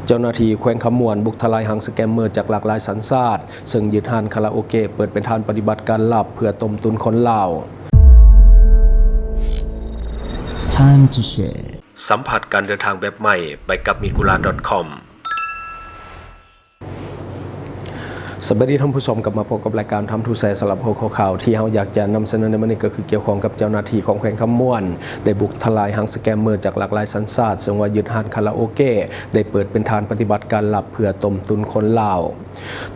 ເຈົ້າໜ້າທີ່ແຂວງຄຳມ່ວນບຸກທະລາຍຮັງສະແກມເມີຈາກຫຼາກຫຼາຍສັນຊາດ, ເຊິ່ງຍຶດຮ້ານຄາຣາໂອເກະເປີດເປັນຖານປະຕິບັດການລັບເພື່ອຕົ້ມຕຸນຄົນລາວ. Time to share. ສຳຜັດການເດີນທາງແບບໃໝ່ ໄປກັບ Migura ດອດ ຄອມ. ສະບາຍດີທ່ານຜູ້ຊົມ, ກັບມາພົບກັບລາຍການ Time to Share ສຳລັບຫົວຂໍ້ຂ່າວທີ່ເຮົາຢາກຈະນຳສະເໜີໃນມື້ນີ້ ກໍຄືກ່ຽວຂ້ອງກັບເຈົ້າໜ້າທີ່ຂອງແຂວງຄຳມ່ວນ ໄດ້ບຸກທະລາຍຮັງສະແກມເມີຈາກຫຼາກຫຼາຍສັນຊາດ, ເຊິ່ງວ່າຍຶດຮ້ານຄາຣາໂອເກະ ໄດ້ເປີດເປັນຖານປະຕິບັດການລັບເພື່ອຕົ້ມຕຸນຄົນລາວ.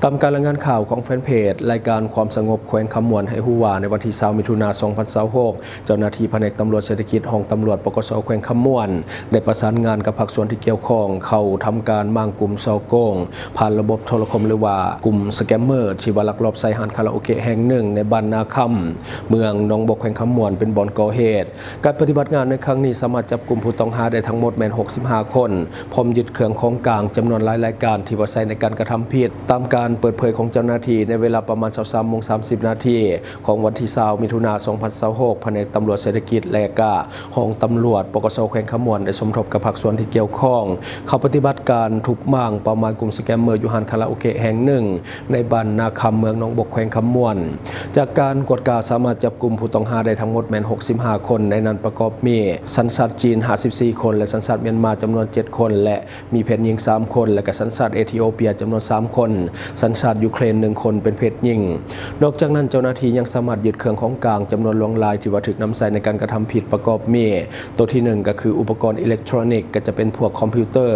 ຕາມການລາຍງານຂ່າວຂອງແຟນເພຈລາຍການຄວາມສະຫງົບແຂວງຄຳມ່ວນໃຫ້ຮູ້ວ່າ ໃນວັນທີຊາວ ມິຖຸນາ ສອງພັນຊາວຫົກ ເຈົ້າໜ້າທີ່ພະແນກຕຳຫຼວດເສດຖະກິດ ຫ້ອງຕຳຫຼວດ ປກສ ແຂວງຄຳມ່ວນ ໄດ້ປະສານງານກັບພາກສ່ວນທີ່ກ່ຽວຂ້ອງ ເຂົ້າທຳການມ້າງກຸ່ມສໍ້ໂກງຜ່ານລະບົບໂທລະຄົມ ຫຼືວ່າກຸ່ມສະແກມເມີ ທີ່ວ່າລັກລອບໃຊ້ຮ້ານຄາຣາໂອເກະແຫ່ງໜຶ່ງໃນບ້ານນາຄຳ ເມືອງໜອງບົກ ແຂວງຄຳມ່ວນ ເປັນບ່ອນກໍ່ເຫດ. ການປະຕິບັດງານໃນຄັ້ງນີ້ ສາມາດຈັບກຸມຜູ້ຕ້ອງຫາໄດ້ທັງໝົດແມ່ນ ຫົກສິບຫ້າ ຄົນ, ພ້ອມຍຶດເຄື່ອງຂອງກາງຈຳນວນຫຼາຍລາຍການ ທີ່ວ່າໃຊ້ໃນການກະທຳຜິດ. ຕາມການເປີດເຜີຍຂອງເຈົ້າໜ້າທີ່, ໃນເວລາປະມານ ຊາວສາມໂມງສາມສິບນາທີ ຂອງວັນທີຊາວ ມິຖຸນາ ສອງພັນຊາວຫົກ ພະແນກຕຳຫຼວດເສດຖະກິດ ແລະກະຫ້ອງຕຳຫຼວດ ປກສ ແຂວງຄຳມ່ວນ ໄດ້ສົມທົບກັບພາກສ່ວນທີ່ກ່ຽວຂ້ອງ ເຂົ້າປະຕິບັດການທຸບມ້າງເປົ້າໝາຍກຸ່ມສະແກມເມີຢູ່ຮ້ານຄາຣາໂອເກະແຫ່ງໜຶ່ງ ໃນບ້ານນາຄຳ ເມືອງໜອງບົກ ແຂວງຄຳມ່ວນ. ຈາກການກວດກາ ສາມາດຈັບກຸມຜູ້ຕ້ອງຫາໄດ້ທັງໝົດແມ່ນ ຫົກສິບຫ້າ ຄົນ, ໃນນັ້ນປະກອບມີສັນຊາດຈີນ ຫ້າສິບສີ່ ຄົນ ແລະ ສັນຊາດມຽນມາ ຈຳນວນ ເຈັດ ຄົນ ແລະ ມີເພດຍິງ ສາມ ຄົນ ແລະ ກະສັນຊາດເອທິໂອເປຍ ຈຳນວນ ສາມ ຄົນ, ສັນຊາດຢູເຄຣນ ໜຶ່ງ ຄົນ ເປັນເພດຍິງ. ນອກຈາກນັ້ນ ເຈົ້າໜ້າທີ່ຍັງສາມາດຍຶດເຄື່ອງຂອງກາງຈຳນວນຫຼວງຫຼາຍ ທີ່ວ່າຖືກນຳໃຊ້ໃນການກະທຳຜິດ ປະກອບມີ ໂຕທີໜຶ່ງ ກໍຄືອຸປະກອນອີເລັກໂທຣນິກ ກໍຈະເປັນພວກຄອມພິວເຕີ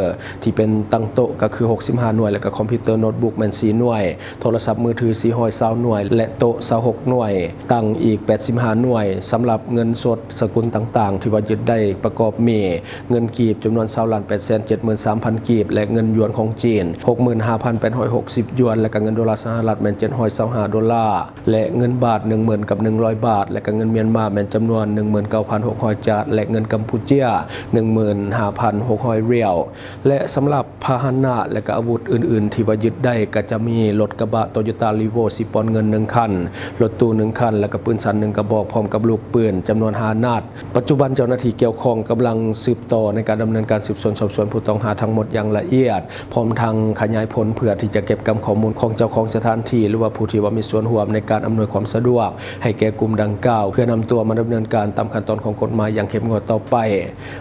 ທີ່ເປັນຕັ້ງໂຕະ ກໍຄື ຫົກສິບຫ້າ ໜ່ວຍ ແລະ ກະຄອມພິວເຕີໂນ້ດບຸກແມ່ນ ສີ່ ໜ່ວຍ, ໂທລະສັບມືຖື ສີ່ຮ້ອຍຊາວ ໜ່ວຍ ແລະ ໂຕະ ຊາວຫົກ ໜ່ວຍ, ຕັ່ງອີກ ແປດສິບຫ້າ ໜ່ວຍ. ສຳລັບເງິນສົດສະກຸນຕ່າງໆ ທີ່ວ່າຍຶດໄດ້ປະກອບມີ ເງິນກີບ ຈຳນວນ ຊາວລ້ານແປດແສນເຈັດໝື່ນສາມພັນ ກີບ ແລະ ເງິນຢວນຂອງຈີນ ຫົກໝື່ນຫ້າພັນແປດຮ້ອຍຫົກສິບ ຢວນ ແລະ ກະເງິນໂດລາສະຫະລັດແມ່ນ ເຈັດຮ້ອຍຊາວຫ້າ ໂດລາ ແລະ ເງິນບາດ ໜຶ່ງໝື່ນກັບໜຶ່ງຮ້ອຍບາດ ແລະ ກະເງິນມຽນມາແມ່ນຈຳນວນ ໜຶ່ງໝື່ນເກົ້າພັນຫົກຮ້ອຍ ຈາດ ແລະ ເງິນກຳປູເຈຍ ໜຶ່ງໝື່ນຫ້າພັນຫົກຮ້ອຍ ຣຽວ. ແລະ ສຳລັບພາຫະນະ ແລະ ກະອາວຸດອື່ນໆ ທີ່ວ່າຍຶດໄດ້ ກະຈະມີລົດກະບະໂຕໂຢຕ້າຣີໂວ້ ສີປອນເງິນ ໜຶ່ງຄັນ, ລົດຕູ້ ໜຶ່ງຄັນ ແລະ ກະປືນສັ້ນ ໜຶ່ງ ກະບອກ ພ້ອມກັບລູກປືນຈຳນວນ ຫ້າ ນັດ. ປັດຈຸບັນເຈົ້າໜ້າທີ່ກ່ຽວຂ້ອງກຳລັງສືບຕໍ່ໃນການດຳເນີນການສືບສວນສອບສວນຜູ້ຕ້ອງຫາທັງໝົດຢ່າງລະອຽດ, ພ້ອມທັງຂະຫຍາຍຜົນເພື່ອທີ່ຈະເກັບກຳຂໍ້ມູນຂອງເຈົ້າຂອງສະຖານທີ່ ຫຼືວ່າຜູ້ທີ່ວ່າມີສ່ວນຮ່ວມໃນການອຳນວຍຄວາມສະດວກໃຫ້ແກ່ກຸ່ມດັ່ງກ່າວ ເພື່ອນຳຕົວມາດຳເນີນການຕາມຂັ້ນຕອນຂອງກົດໝາຍຢ່າງເຂັ້ມງວດຕໍ່ໄປ.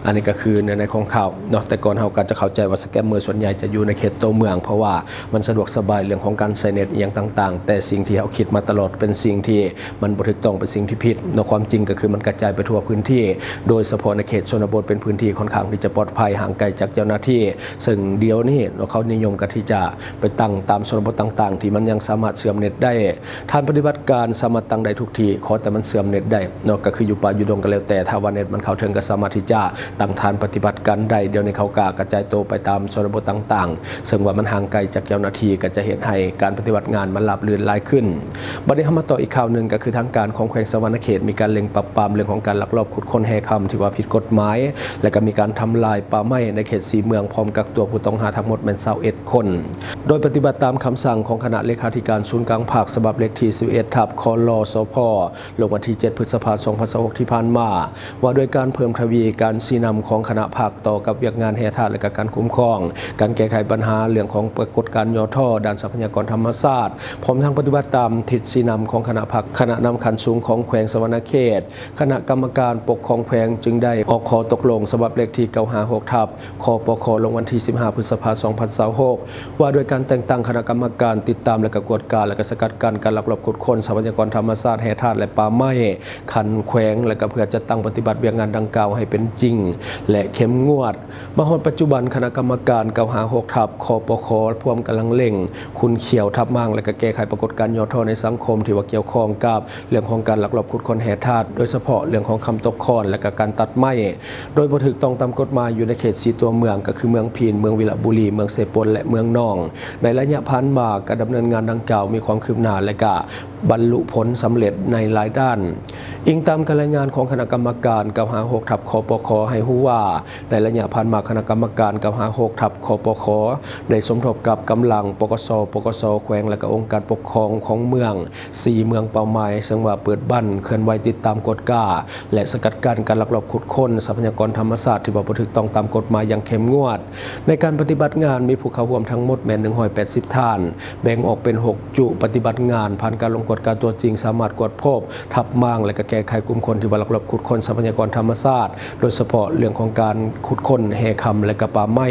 ອັນນີ້ກໍຄືເນື້ອໃນຂອງຂ່າວເນາະ. ແຕ່ກ່ອນເຮົາກໍຈະເຂົ້າໃຈວ່າສະແກມເມີສ່ວນໃຫຍ່ຈະຢູ່ໃນເຂດໂຕເມືອງ ເພາະວ່າມັນສະດວກສະບາຍເລື່ອງຂອງການໃຊ້ເນັດອີ່ຫຍັງຕ່າງໆ, ແຕ່ສິ່ງທີ່ເຮົາຄິດມາຕະຫຼອດເປັນສິ່ງທີ່ ມັນບໍ່ຖືກຕ້ອງ ເປັນສິ່ງທີ່ຜິດເນາະ. ຄວາມຈິງກໍຄືມັນກະຈາຍໄປທົ່ວພື້ນທີ່ ໂດຍສະເພາະໃນເຂດຊົນນະບົດ ເປັນພື້ນທີ່ຄ່ອນຂ້າງທີ່ຈະປອດໄພ ຫ່າງໄກຈາກເຈົ້າໜ້າທີ່, ເຊິ່ງດຽວນີ້ເນາະ ເຂົານິຍົມກັນທີ່ຈະໄປຕັ້ງຕາມຊົນນະບົດຕ່າງໆ ທີ່ມັນຍັງສາມາດເຊື່ອມເນັດໄດ້. ຖານປະຕິບັດການສາມາດຕັ້ງໄດ້ທຸກທີ່ ຂໍແຕ່ມັນເຊື່ອມເນັດໄດ້ເນາະ, ກໍຄືຢູ່ປ່າຢູ່ດົງກໍແລ້ວແຕ່ ຖ້າວ່າເນັດມັນເຂົ້າເຖິງ ກໍສາມາດທີ່ຈະຕັ້ງຖານປະຕິບັດການໄດ້. ດຽວນີ້ເຂົາກໍກະຈາຍໂຕໄປຕາມຊົນນະບົດຕ່າງໆ ເຊິ່ງວ່າມັນຫ່າງໄກຈາກເຈົ້າໜ້າທີ່ ກໍຈະເຮັດໃຫ້ການປະຕິບັດງານມັນລາບລື່ນຫຼາຍຂຶ້ນ. ບັດນີ້ເຮົາມາຕໍ່ອີກຂ່າວໜຶ່ງ ກໍຄືທາງການຂອງແຂວງສະຫວັນນະເຂດມີການເລັ່ງປາບປາມເລື່ອງຂອງການລັກລອບຂຸດຄົ້ນແຮ່ຄຳທີ່ວ່າຜິດກົດໝາຍ ແລະ ກໍມີການທຳລາຍປ່າໄມ້ໃນເຂດສີ່ເມືອງ ພ້ອມກັກຕົວຜູ້ຕ້ອງຫາທັງໝົດແມ່ນ ຊາວເອັດ ຄົນ. ໂດຍປະຕິບັດຕາມຄຳສັ່ງຂອງຄະນະເລຂາທິການສູນກາງພັກ ສະບັບເລກທີ ສິບເອັດ ທັບ ຄລສພ ລົງວັນທີ ເຈັດ ພຶດສະພາ ສອງພັນຊາວຫົກ ທີ່ຜ່ານມາ ວ່າດ້ວຍການເພີ່ມທະວີການຊີ້ນຳຂອງຄະນະພັກ ຕໍ່ກັບວຽກງານແຮ່ທາດ ແລະ ກະການຄຸ້ມຄອງ, ການແກ້ໄຂບັນຫາເລື່ອງຂອງປາກົດການຫຍໍ້ທໍ້ດ້ານຊັບພະຍາກອນທຳມະຊາດ, ພ້ອມທັງປະຕິບັດຕາມທິດຊີ້ນຳຂອງຄະນະພັກ, ຄະນະນຳຂັ້ນສູງຂອງແຂວງສະຫວັນນະເຂດ, ຄະນະກຳມະການປົກຄອງແຂວງຈຶ່ງໄດ້ອອກຂໍ້ຕົກລົງສະບັບເລກທີ ເກົ້າຫ້າຫົກ ທັບ ຄປຄ ລົງວັນທີ ສິບຫ້າ ພຶດສະພາ ສອງພັນຊາວຫົກ ວ່າດ້ວຍການແຕ່ງຕັ້ງຄະນະກຳມະການຕິດຕາມ ແລະ ກະກວດກາ ແລະ ກະສະກັດກັ້ນການລັກລອບຂຸດຄົ້ນຊັບພະຍາກອນທຳມະຊາດ, ແຮ່ທາດ ແລະ ປ່າໄມ້ ຂັ້ນແຂວງ ແລະ ກະເພື່ອຈັດຕັ້ງປະຕິບັດວຽກງານດັ່ງກ່າວໃຫ້ເປັນຈິງ ແລະ ເຂັ້ມງວດ. ມາຮອດປັດຈຸບັນ, ຄະນະກຳມະການ ເກົ້າຫ້າຫົກ ທັບ ຄປຄ ພວມກຳລັງເລັ່ງຂຸ້ນຂ້ຽວ, ທັບມ້າງ ແລະ ກະແກ້ໄຂປາກົດການຫຍໍ້ທໍ້ໃນສັງຄົມ ທີ່ວ່າກ່ຽວຂ້ອງກັບເລື່ອງຂອງການລັກລອບຂຸດຄົ້ນແຮ່ທາດ, ໂດຍສະເພາະເລື່ອງຂອງຄຳຕົກຄ້ອນ ແລະ ກະການຕັດໄມ້ໂດຍບໍ່ຖືກຕ້ອງຕາມກົດໝາຍ ຢູ່ໃນເຂດສີ່ຕົວເມືອງ ກໍຄືເມືອງພີນ, ເມືອງວິລະບູລີ, ເມືອງເຊໂປນ ແລະ ເມືອງໜອງ. ໃນໄລຍະຜ່ານມາ ການດຳເນີນງານດັ່ງກ່າວມີຄວາມຄືບໜ້າ ແລະ ກະບັນລຸຜົນສຳເລັດໃນຫຼາຍດ້ານ. ອີງຕາມການລາຍງານຂອງຄະນະກຳມະການ ເກົ້າຫ້າຫົກ ທັບ ຄປຄ ໃຫ້ຮູ້ວ່າ ໃນໄລຍະຜ່ານມາ ຄະນະກຳມະການ ເກົ້າຫ້າຫົກ ທັບ ຄປຄ ໄດ້ສົມທົບກັບກຳລັງ ປກສ, ປກສ ແຂວງ ແລະ ກະອົງການປົກຄອງຂອງເມືອງ ສີ່ເມືອງເປົ້າໝາຍ, ເຊິ່ງວ່າເປີດບັ້ນເຄື່ອນໄຫວຕິດຕາມກວດກາ ແລະ ສະກັດກັ້ນການລັກລອບຂຸດຄົ້ນຊັບພະຍາກອນທຳມະຊາດທີ່ວ່າບໍ່ຖືກຕ້ອງຕາມກົດໝາຍຢ່າງເຂັ້ມງວດ. ໃນການປະຕິບັດງານມີຜູ້ເຂົ້າຮ່ວມທັງໝົດແມ່ນ ໜຶ່ງຮ້ອຍແປດສິບ ທ່ານ, ແບ່ງອອກເປັນ ຫົກ ຈຸປະຕິບັດງານ. ຜ່ານການລົງກວດກາຕົວຈິງ ສາມາດກວດພົບ, ທັບມ້າງ ແລະ ກະແກ້ໄຂກຸ່ມຄົນທີ່ວ່າລັກລອບຂຸດຄົ້ນຊັບພະຍາກອນທຳມະຊາດ, ໂດຍສະເພາະເລື່ອງຂອງການຂຸດຄົ້ນແຮ່ຄຳ ແລະ ກະປ່າໄມ້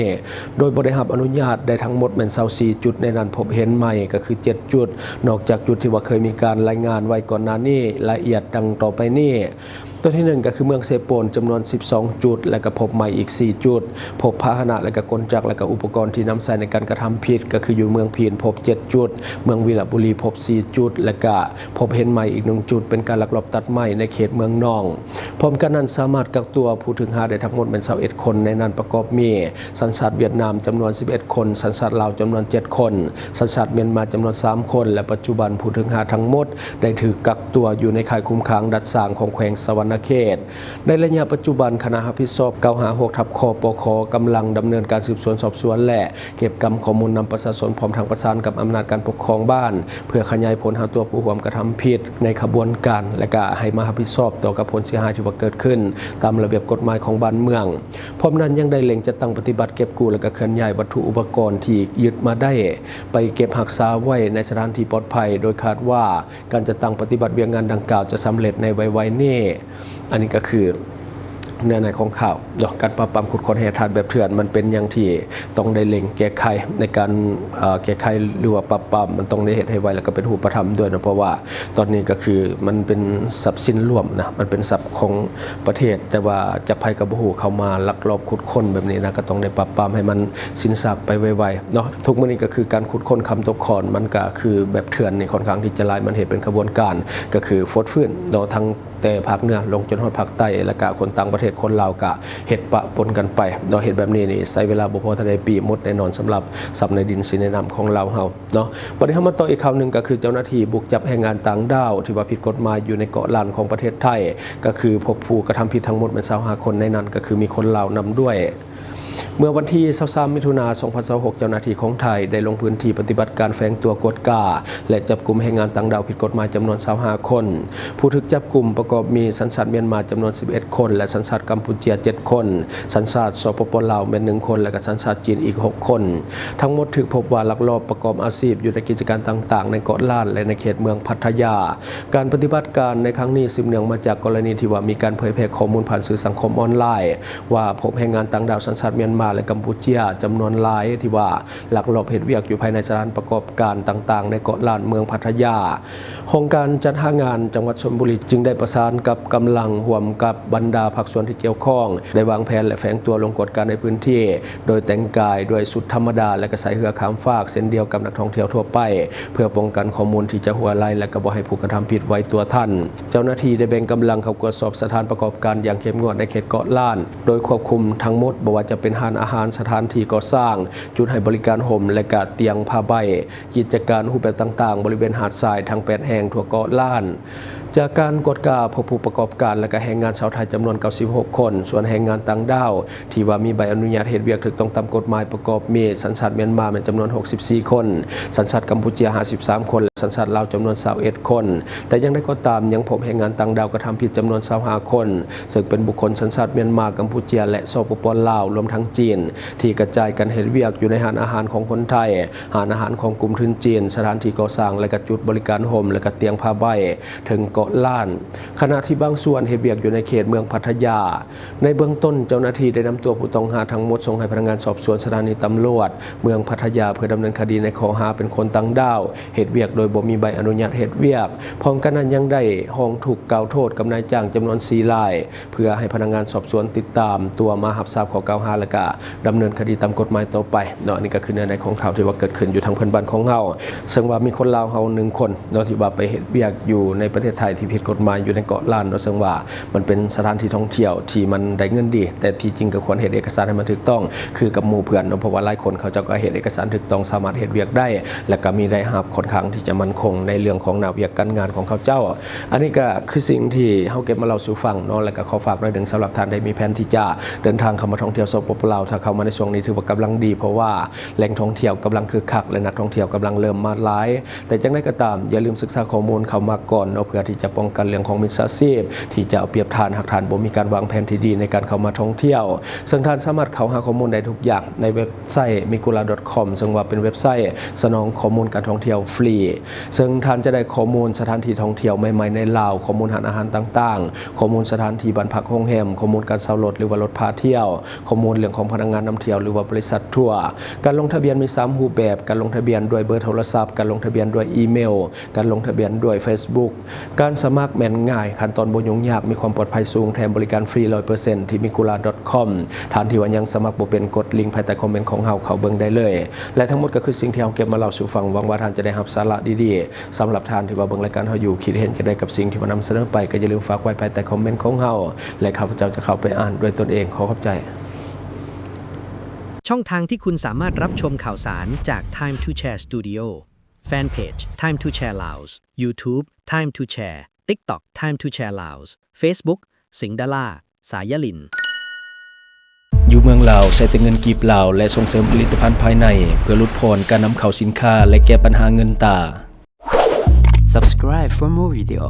ໂດຍບໍ່ໄດ້ຮັບອະນຸຍາດ ໄດ້ທັງໝົດແມ່ນ ຊາວສີ່ ຈຸດ, ໃນນັ້ນພົບເຫັນໃໝ່ກະຄື ເຈັດ ຈຸດ, ນອກຈາກຈຸດທີ່ວ່າເຄີຍມີການລາຍງານໄວ້ກ່ອນໜ້ານີ້ ລະອຽດດັ່ງຕໍ່ໄປນີ້. ຕົວທີໜຶ່ງ ກະຄືເມືອງເຊໂປນ ຈຳນວນ ສິບສອງ ຈຸດ ແລະ ກະພົບໃໝ່ອີກ ສີ່ ຈຸດ, ພົບພາຫະນະ ແລະ ກະກົນຈັກ ແລະ ກະອຸປະກອນທີ່ນຳໃຊ້ໃນການກະທຳຜິດ ກະຄືຢູ່ເມືອງພີນ ພົບ ເຈັດ ຈຸດ, ເມືອງວິລະບູລີ ພົບ ສີ່ ຈຸດ ແລະ ກະພົບເຫັນໃໝ່ອີກ ໜຶ່ງ ຈຸດ ເປັນການລັກລອບຕັດໄມ້ໃນເຂດເມືອງນອງ. ພ້ອມກັນນັ້ນ ສາມາດກັກຕົວຜູ້ຖືກຫາໄດ້ທັງໝົດແມ່ນ ຊາວເອັດ ຄົນ, ໃນນັ້ນປະກອບມີ ສັນຊາດຫວຽດນາມ ຈຳນວນ ສິບເອັດ ຄົນ, ສັນຊາດລາວ ຈຳນວນ ເຈັດ ຄົນ, ສັນຊາດມຽນມາ ຈຳນວນ ສາມ ຄົນ ແລະ ປັດຈຸບັນຜູ້ຖືກຫາທັງໝົດໄດ້ຖືກກັກຕົວຢູ່ໃນຄ້າຍຄຸມຂັງດັດສ້າງຂອງແຂວງສະຫວັນນະເຂດ. ໃນໄລຍະປັດຈຸບັນ ຄະນະຮັບຜິດຊອບ ເກົ້າຫ້າຫົກ ທັບ ຄປຄ ກຳລັງດຳເນີນການສືບສວນສອບສວນ ແລະ ເກັບກຳຂໍ້ມູນນຳປະຊາຊົນ ພ້ອມທັງປະສານກັບອຳນາດການປົກຄອງບ້ານ ເພື່ອຂະຫຍາຍຜົນຫາຕົວຜູ້ຮ່ວມກະທຳຜິດໃນຂະບວນການ ແລະ ກະໃຫ້ມາຮັບຜິດຊອບຕໍ່ກັບຜົນເສຍຫາຍທີ່ວ່າເກີດຂຶ້ນຕາມລະບຽບກົດໝາຍຂອງບ້ານເມືອງ. ພ້ອມນັ້ນຍັງໄດ້ເລັ່ງຈັດຕັ້ງປະຕິບັດເກັບກູ້ ແລະ ກະເຄື່ອນຍ້າຍວັດຖຸອຸປະກອນທີ່ຍຶດມາໄດ້ ໄປເກັບຮັກສາໄວ້ໃນສະຖານທີ່ປອດໄພ, ໂດຍຄາດວ່າການຈັດຕັ້ງປະຕິບັດວຽກງານດັ່ງກ່າວຈະສຳເລັດໃນໄວໆນີ້. ອັນນີ້ກະຄືເນື້ອໃນຂອງຂ່າວເນາະ. ການປາບປາມຂຸດຄົ້ນແຮ່ທາດແບບເຖື່ອນ ມັນເປັນຫຍັງທີ່ຕ້ອງໄດ້ເລັ່ງແກ້ໄຂໃນການ ເອີ ແກ້ໄຂ ຫຼືວ່າປາບປາມ ມັນຕ້ອງໄດ້ເຮັດໃຫ້ໄວ ແລະ ກະເປັນຮູບປະທຳດ້ວຍເນາະ, ເພາະວ່າຕອນນີ້ກະຄືມັນເປັນຊັບສິນລວມນະ, ມັນເປັນຊັບຂອງ ປະເທດ, ແຕ່ວ່າຈັກໃຜກະບໍ່ຮູ້ ເຂົ້າມາລັກລອບຂຸດຄົ້ນແບບນີ້ນະ, ກະຕ້ອງໄດ້ປາບປາມໃຫ້ມັນສິ້ນຊາກໄປໄວໆເນາະ. ທຸກມື້ນີ້ກະຄືການຂຸດຄົ້ນຄຳຕົກຂອນ ມັນກະຄືແບບເຖື່ອນນີ້ ຂ້ອນຂ້າງທີ່ຈະຫຼາຍ, ມັນເຮັດເປັນຂະບວນການ ກະຄືຟົດຟື້ນເນາະ, ທັງແຕ່ພາກເໜືອລົງຈົນຮອດພາກໃຕ້ ແລະ ກະຄົນຕ່າງປະເທດ ຄົນລາວກະເຮັດປະປົນກັນໄປເນາະ. ເຮັດແບບນີ້ນີ້ ໃຊ້ເວລາບໍ່ພໍເທົ່າໃດປີ ໝົດແນ່ນອນສຳລັບຊັບໃນດິນສີໃນນ້ຳຂອງລາວເຮົາ. ເນາະ. ບັດນີ້ເຮົາມາຕໍ່ອີກຂ່າວໜຶ່ງ ກໍຄືເຈົ້າໜ້າທີ່ບຸກຈັບແຮງງານຕ່າງດ້າວທີ່ວ່າຜິດກົດໝາຍຢູ່ໃນເກາະລ້ານຂອງປະເທດໄທ, ກໍຄືພົບຜູ້ກະທຳຜິດທັງໝົດແມ່ນຊາວຫ້າຄົນ, ໃນນັ້ນກໍຄືມີຄົນລາວນຳດ້ວຍ. ເມື່ອວັນທີຊາວສາມ ມິຖຸນາ ສອງພັນຊາວຫົກ ເຈົ້າໜ້າທີ່ຂອງໄທໄດ້ລົງພື້ນທີ່ປະຕິບັດການແຝງຕົວກວດກາ ແລະ ຈັບກຸມແຮງງານຕ່າງດ້າວຜິດກົດໝາຍຈຳນວນຊາວຫ້າຄົນ. ຜູ້ຖືກຈັບກຸມປະກອບມີສັນຊາດມຽນມາຈຳນວນສິບເອັດຄົນ ແລະ ສັນຊາດກຳປູເຈຍເຈັດຄົນ, ສັນຊາດ ສປປ ລາວ ແມ່ນໜຶ່ງຄົນ ແລະ ກະສັນຊາດຈີນອີກຫົກຄົນ. ທັງໝົດຖືກພົບວ່າລັກລອບປະກອບອາຊີບຢູ່ໃນກິດຈະການຕ່າງໆ ໃນເກາະລ້ານ ແລະ ໃນເຂດເມືອງພັດທະຍາ. ການປະຕິບັດການໃນຄັ້ງນີ້ສືບເນື່ອງມາຈາກກໍລະນີທີ່ວ່າມີການເຜີຍແຜ່ຂໍ້ມູນຜ່ານສື່ສັງຄົມອອນລາຍ ວ່າພົບແຮງງານຕ່າງດ້າວສັນຊາດມຽນມາ ແລະ ກຳປູເຈຍຈຳນວນຫຼາຍທີ່ວ່າ ລັກລອບເຮັດວຽກຢູ່ພາຍໃນສະຖານປະກອບການຕ່າງໆ ໃນເກາະລ້ານເມືອງພັດທະຍາ. ຫ້ອງການຈັດຫາງານຈັງຫວັດຊົນບຸຣີຈຶ່ງໄດ້ປະສານກັບກຳລັງຮ່ວມກັບບັນດາພາກສ່ວນທີ່ກ່ຽວຂ້ອງ ໄດ້ວາງແຜນ ແລະ ແຝງຕົວລົງກວດກາໃນພື້ນທີ່ ໂດຍແຕ່ງກາຍດ້ວຍຊຸດທຳມະດາ ແລະ ກະໃຊ້ເຮືອຂ້າມຟາກເຊັ່ນດຽວກັບນັກທ່ອງທ່ຽວທົ່ວໄປ ເພື່ອປ້ອງກັນຂໍ້ມູນທີ່ຈະຮົ່ວໄຫຼ ແລະ ກະບໍ່ໃຫ້ຜູ້ກະທຳຜິດໄຫວຕົວທັນ. ເຈົ້າໜ້າທີ່ໄດ້ແບ່ງກຳລັງເຂົ້າກວດສອບສະຖານປະກອບການຢ່າງເຂັ້ມງວດໃນເຂດເກາະລ້ານ ໂດຍຄວບຄຸມທັງໝົດ ບໍ່ວ່າຈະເປັນຮ້ານອາຫານ, ສະຖານທີ່ກໍ່ສ້າງ, ຈຸດໃຫ້ບໍລິການຮົ່ມ ແລະ ກະຕຽງຜ້າໃບ, ກິດຈະການຮູບແບບຕ່າງໆ ບໍລິເວນຫາດຊາຍທັງແປດແຫ່ງທົ່ວເກາະລ້ານ. ຈາກການກວດກາພົບຜູ້ປະກອບການ ແລະ ກະແຮງງານຊາວໄທຈຳນວນເກົ້າສິບຫົກຄົນ, ສ່ວນແຮງງານຕ່າງດ້າວທີ່ວ່າມີໃບອະນຸຍາດເຮັດວຽກຖືກຕ້ອງຕາມກົດໝາຍປະກອບມີສັນຊາດມຽນມາແມ່ນຈຳນວນຫົກສິບສີ່ຄົນ, ສັນຊາດກຳປູເຈຍຫ້າສິບສາມຄົນ ແລະ ສັນຊາດລາວຈຳນວນຊາວເອັດຄົນ. ແຕ່ຢ່າງໃດກໍຕາມ ຍັງພົບແຮງງານຕ່າງດ້າວກະທຳຜິດຈຳນວນຊາວຫ້າຄົນ, ເຊິ່ງເປັນບຸກຄົນສັນຊາດມຽນມາ, ກຳປູເຈຍ ແລະ ສປປ ລາວ ລວມທັງຈີນ ທີ່ກະຈາຍກັນເຮັດວຽກຢູ່ໃນຮ້ານອາຫານຂອງຄົນໄທ, ຮ້ານອາຫານຂອງກຸ່ມທຶນຈີນ, ສະຖານທີ່ກໍ່ສ້າງ ແລະ ກະຈຸດບໍລິການຮົ່ມ ແລະ ກະຕຽງຜ້າໃບເທິງເກາະລ້ານ, ຂະນະທີ່ບາງສ່ວນເຮັດວຽກຢູ່ໃນເຂດເມືອງພັດທະຍາ. ໃນເບື້ອງຕົ້ນ ເຈົ້າໜ້າທີ່ໄດ້ນຳຕົວຜູ້ຕ້ອງຫາທັງໝົດສົ່ງໃຫ້ພະນັກງານສອບສວນສະຖານີຕຳຫຼວດເມືອງພັດທະຍາ ເພື່ອດຳເນີນຄະດີໃນຂໍ້ຫາເປັນຄົນຕ່າງດ້າວ ເຮັດວຽກໂດຍບໍ່ມີໃບອະນຸຍາດເຮັດວຽກ. ພ້ອມກັນນັ້ນຍັງໄດ້ຮ້ອງທຸກກ່າວໂທດກັບນາຍຈ້າງຈຳນວນສີ່ລາຍ ເພື່ອໃຫ້ພະນັກງານສອບສວນຕິດຕາມຕົວມາຮັບຊາບຂໍ້ກ່າວຫາ ແລະ ກະດຳເນີນຄະດີຕາມກົດໝາຍຕໍ່ໄປເນາະ. ອັນນີ້ກະຄືເນື້ອໃນຂອງຂ່າວທີ່ວ່າເກີດຂຶ້ນຢູ່ທາງເພື່ອນບ້ານຂອງເຮົາ, ເຊິ່ງວ່າມີຄົນລາວເຮົາໜຶ່ງຄົນເນາະ ທີ່ວ່າໄປເຮັດວຽກຢູ່ໃນປະເທດໄທ ທີ່ຜິດກົດໝາຍຢູ່ໃນເກາະລ້ານເນາະ, ເຊິ່ງວ່າມັນເປັນສະຖານທີ່ທ່ອງທ່ຽວທີ່ມັນໄດ້ເງິນດີ, ແຕ່ທີ່ຈິງກໍຄວນເຮັດເອກະສານໃຫ້ມັນຖືກຕ້ອງຄືກັບໝູ່ເພື່ອນເນາະ, ເພາະວ່າຫຼາຍຄົນເຂົາເຈົ້າກໍເຮັດເອກະສານຖືກຕ້ອງ, ສາມາດເຮັດວຽກໄດ້ ແລະ ກໍມີລາຍຮັບຂ້ອນຂ້າງທີ່ຈະໝັ້ນຄົງໃນເລື່ອງຂອງໜ້າວຽກການງານຂອງເຂົາເຈົ້າ. ອັນນີ້ກໍຄືສິ່ງທີ່ເຮົາເກັບມາເລົ່າສູ່ຟັງເນາະ, ແລະ ກໍຂໍຝາກໜ້ອຍໜຶ່ງ ສຳລັບທ່ານໃດມີແຜນທີ່ຈະເດີນທາງເຂົ້າມາທ່ອງທ່ຽວ ສປປ ລາວ, ຖ້າເຂົ້າມາໃນຊ່ວງນີ້ຖືວ່າກຳລັງດີ, ເພາະວ່າແຫຼ່ງທ່ອງທ່ຽວກຳລັງຄຶກຄັກ ແລະ ນັກທ່ອງທ່ຽວກຳລັງເລີ່ມມາຫຼາຍ. ແຕ່ຈັ່ງໃດກໍຕາມ, ຢ່າລືມສຶກສາຂໍ້ມູນເຂົ້າມາກ່ອນເນາະ, ເພື່ອທີ່ຈະປ້ອງກັນເລື່ອງຂອງມິດສາຊີບທີ່ຈະເອົາປຽບທ່ານ ຫາກທ່ານບໍ່ມີການວາງແຜນທີ່ດີໃນການເຂົ້າມາທ່ອງທ່ຽວ. ເຊິ່ງທ່ານສາມາດເຂົ້າຫາຂໍ້ມູນໄດ້ທຸກຢ່າງໃນເວັບໄຊ migola.com ເຊິ່ງວ່າເປັນເວັບໄຊສະໜອງຂໍ້ມູນການທ່ອງທ່ຽວຟຣີ, ເຊິ່ງທ່ານຈະໄດ້ຂໍ້ມູນສະຖານທີ່ທ່ອງທ່ຽວໃໝ່ໆໃນລາວ, ຂໍ້ມູນຮ້ານອາຫານຕ່າງໆ, ຂໍ້ມູນສະຖານທີ່ບ້ານພັກໂຮງແຮມ, ຂໍ້ມູນການເຊົ່າລົດ ຫຼືວ່າລົດພາທ່ຽວ, ຂໍ້ມູນເລື່ອງຂອງພະນັກງານນຳທ່ຽວ ຫຼືວ່າບໍລິສັດທົວ. ການລົງທະບຽນມີສາມຮູບແບບ: ການລົງທະບຽນດ້ວຍເບີໂທລະສັບ, ການລົງທະບຽນດ້ວຍອີເມວ, ການລົງທະບຽນດ້ວຍເຟສບຸກ. ການສະໝັກແມ່ນງ່າຍ, ຂັ້ນຕອນບໍ່ຫຍຸ້ງຍາກ, ມີຄວາມປອດໄພສູງ, ແຖມບໍລິການຟຣີ ຮ້ອຍເປີເຊັນ ທີ່ migola.com. ທ່ານທີ່ວ່າຍັງສະໝັກບໍ່ເປັນ, ກົດລິງພາຍໃຕ້ຄອມເມັນຂອງເຮົາເຂົ້າເບິ່ງໄດ້ເລີຍ. ແລະ ທັງໝົດກໍຄືສິ່ງທີ່ເຮົາເກັບມາເລົ່າສູ່ຟັງ. ຫວັງວ່າທ່ານຈະໄດ້ຮັບສາລະດີໆ. ສຳລັບທ່ານທີ່ວ່າເບິ່ງລາຍການເຮົາຢູ່, ຄິດເຫັນຈັ່ງໃດກັບສິ່ງທີ່ວ່ານຳສະເໜີໄປ, ກໍຢ່າລືມຝາກໄວ້ພາຍໃຕ້ຄອມເມັນຂອງເຮົາ ແລະ ຂ້າພະເຈົ້າຈະເຂົ້າໄປອ່ານດ້ວຍຕົນເອງ. ຂໍຂອບໃຈ. ช่องทางที่คุณสามารถรับชมข่าวสารจาก Time to Share Studio Fanpage Time to Share Laos YouTube Time to Share TikTok Time to Share Laos Facebook สิงห์ดารา สายยะลิน ຢູ່ເມືອງລາວໃຊ້ແຕ່ເງິນກີບລາວ ແລະ ສົ່ງເສີມຜະລິດຕະພັນພາຍໃນ ເພື່ອຫຼຸດຜ່ອນການນຳເຂົ້າສິນຄ້າ ແລະ ແກ້ບັນຫາເງິນຕາ. Subscribe for more video.